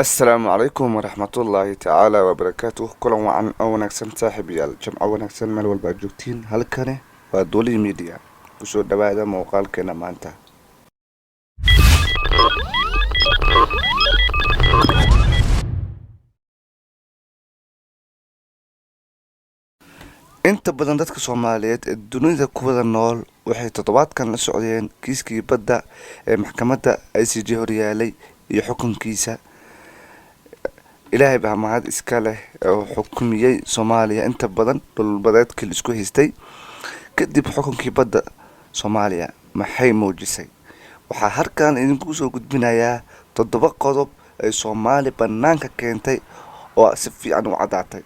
Asalaamu calaykum waraxmatullaahi tacaala wabarakaatuh. Kulan wacan oo wanaagsan, saaxiibayaal. Jamco wanaagsan meel walba aad joogtiin. Halkani waa Duli Media, kusoo dhawaada muuqaalkeena maanta. Inta badan dadka Soomaaliyeed ee dunida ku wada nool waxay toddobaadkan la socdeen kiiskii badda ee maxkamadda ICJ horyaalay iyo xukunkiisa. Ilaahay baa mahad iska leh oo xukumiyey Soomaaliya inta badan dhulbadeedkii la isku haystay. Kadib xukunkii badda, Soomaaliya maxay muujisay? Waxaa halkan idinku soo gudbinayaa toddoba qodob ay Soomaali banaanka keentay oo si fiican u caddaatay.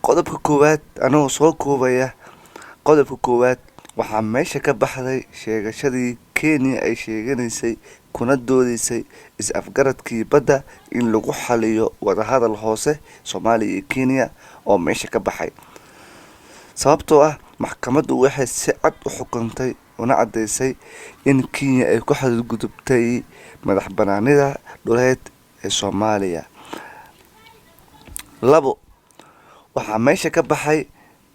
Qodobka koowaad anagoo soo koobaya, qodobka koowaad: waxaa meesha ka baxday sheegashadii Kenya ay sheeganaysay kuna doodeysay is-afgaradkii badda in lagu xaliyo wadahadal hoose Soomaaliya iyo Kenya oo meesha ka baxay, sababtoo ah maxkamaddu waxay si cad u xukuntay una caddeysay in Kenya ay ku xadgudubtay madax banaanida dhuleed ee Soomaaliya. Labo, waxaa meesha ka baxay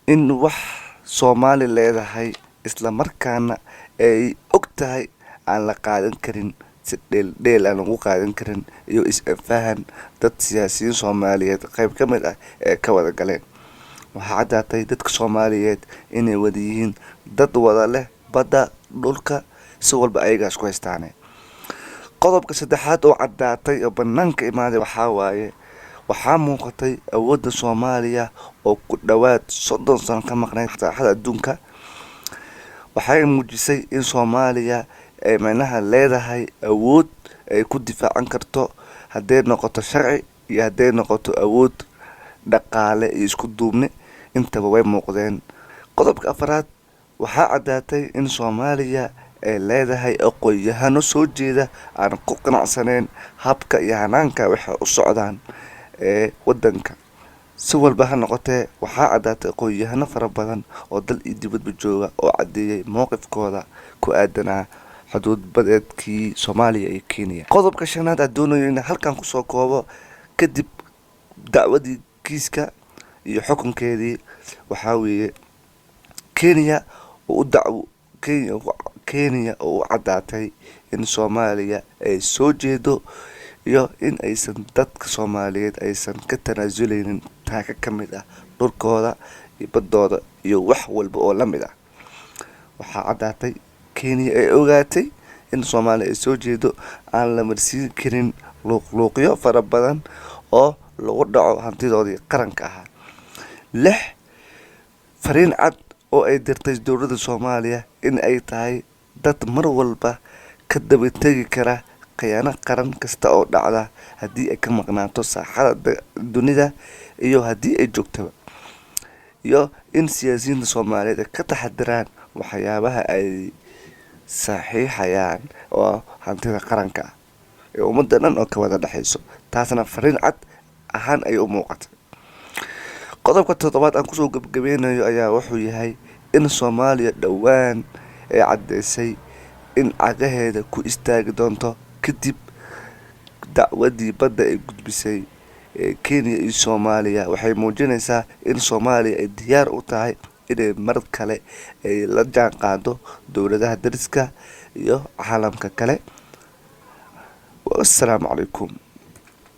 in wax Soomaali leedahay isla markaana ay og tahay aan la qaadan karin, si dheeldheel aan lagu qaadan karin, iyo is-fahan dad siyaasiyiin Soomaaliyeed qayb ka mid ah ee ka wada galeen. Waxaa caddaatay dadka Soomaaliyeed inay wada yihiin dad wada leh badda, dhulka, si walba ayagaas ku haystaane. Qodobka saddexaad oo caddaatay oo banaanka imaaday waxaa waaye, waxaa muuqatay awoodda Soomaaliya oo ku dhowaad 30 sano ka maqnayd saaxada adduunka. Waxay muujisay in Soomaaliya ay micnaha leedahay awood ay ku difaacan karto, hadday noqoto sharci iyo hadday noqoto awood dhaqaale iyo isku duubni, intaba way muuqdeen. Qodobka afaraad, waxaa caddaatay in Soomaaliya ay leedahay aqoon-yahano soo jeeda aan ku qanacsaneyn habka iyo hanaanka waxay u socdaan ee wadanka. Si walba ha noqotee, waxaa caddaatay aqoon-yahano fara badan oo dal iyo dibadba jooga oo caddeeyay mowqifkooda ku aadanaa xuduud badeedkii Soomaaliya iyo Kenya. Qodobka shanaad aan doonayo in halkan kusoo koobo kadib dacwadii kiiska iyo xukunkeedii waxaa weeye Kenya oo u dacwo Kenya oo u caddaatay in Soomaaliya ay soo jeedo iyo in aysan dadka Soomaaliyeed aysan ka tanaasuleynin taaka ka mid ah dhulkooda iyo baddooda iyo wax walba oo la mid ah. Waxaa caddaatay Kenya ay ogaatay in Soomaaliya ay soo jeedo, aan la marsiin karin luuqluuqyo fara badan oo lagu dhaco hantidoodii qaranka ahaa. Lix, fariin cad oo ay dirtay dowladda Soomaaliya in ay tahay dad mar walba ka daba tegi kara khiyaano qaran kasta oo dhacda haddii ay ka maqnaato saaxada dunida iyo haddii ay joogtaba, iyo in siyaasiyiinta Soomaaliyeed ay ka taxadiraan waxyaabaha ay saxiixayaan oo hantida qaranka ah ee ummadda dhan oo ka wada dhexeyso. Taasna fariin cad ahaan ayay u muuqatay. Qodobka toddobaad aan kusoo gabagabeynayo ayaa wuxuu yahay in Soomaaliya dhowaan ay caddeysay in cagaheeda ku istaagi doonto kadib dacwadii badda ay gudbisay ee Kenya iyo Soomaaliya. Waxay muujinaysaa in Soomaaliya ay diyaar u tahay inay mar kale ay la jaan qaado dowladaha dariska iyo caalamka kale. Wassalaamu calaykum.